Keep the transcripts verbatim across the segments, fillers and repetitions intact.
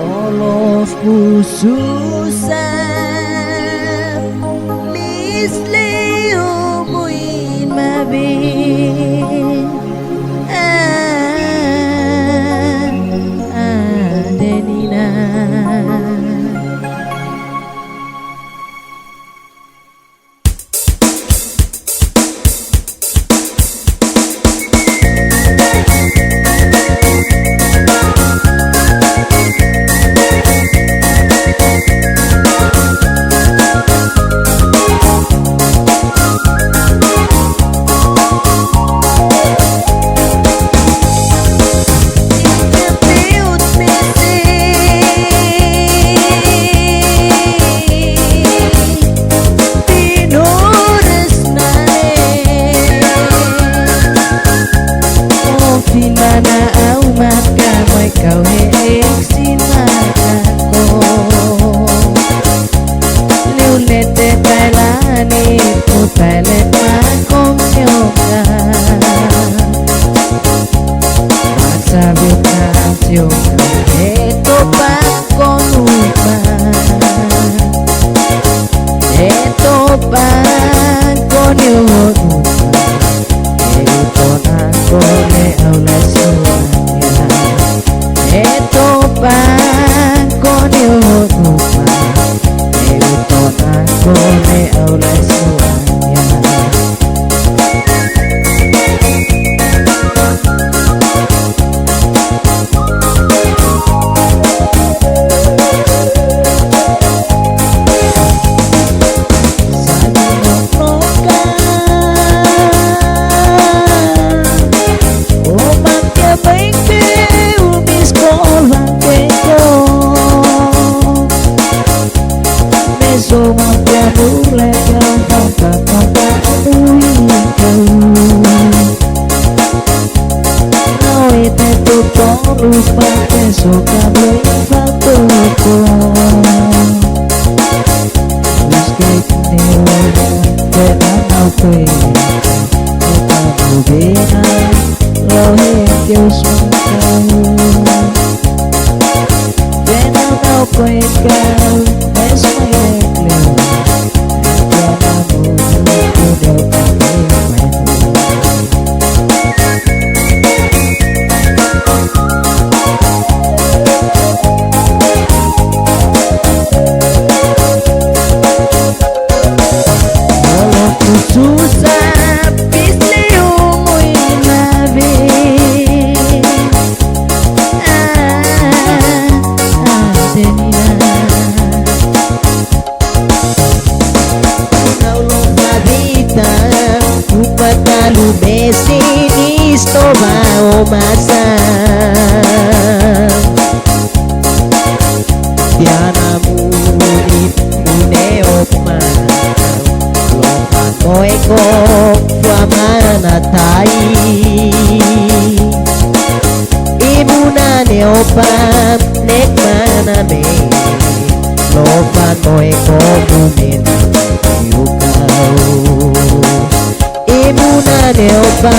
Olof ku susah, misli umuin mabe. Ah, ah, denina. Finana au maka moi kau he eksin maka ko. Liu nete tailani ku tailet makong sioka. Maksa vita sioka he topa konuma. Eto bang koni uhodu. Eto nang kone au lai sua. Eto bang koni uhodu. Eto nang kone au lai sua. Biana muni mune opa, lopa moe ko fua mana tai. I muna ne opa ne mana me, lopa moe ko mumena yukau. I muna ne opa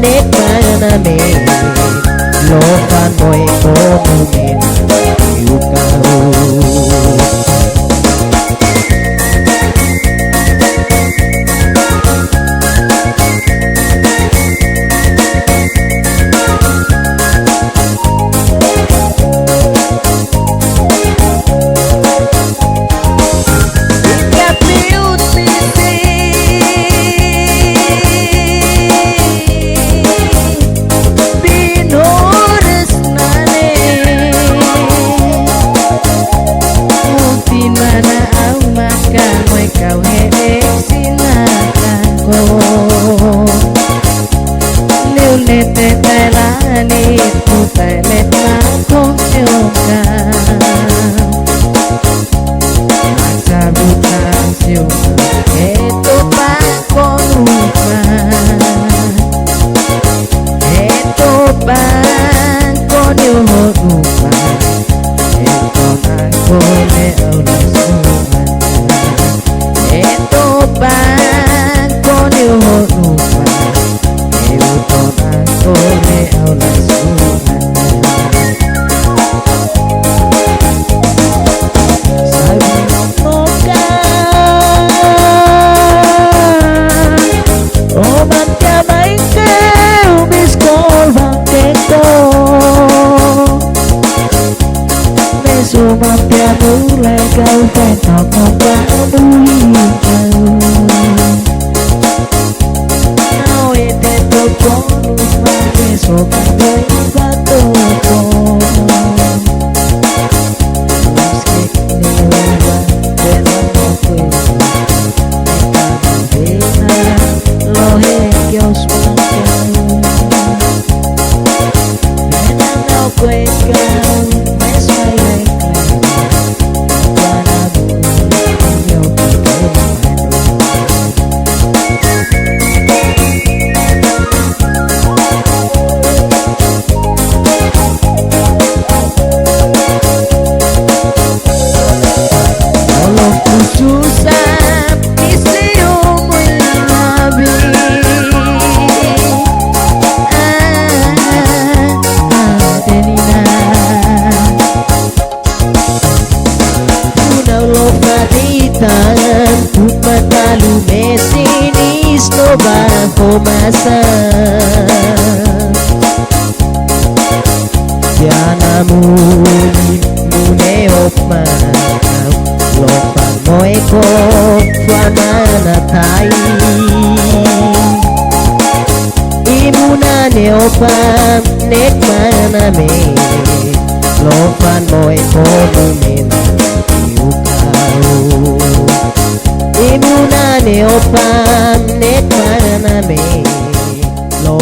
ne mana me, lopa moe ko mumena yukau. Liu nete tailani ku tailet makong sioka. Maksa vita sioka, eto bang koni upa. Eto bang koni uhodu upa. Eto nang kone au lai sua. Eto bang koni uhodu upa. Eto nang kone au lai sua. Una lo faditan, un matalu mesini sto baho masa. Kiana muni mune opma, lo pa moeko famana tai. I muna ne opa ne kmana me, lo fan mo e ko mu me na i u ka u. I muna ne opa ne kmana me, lo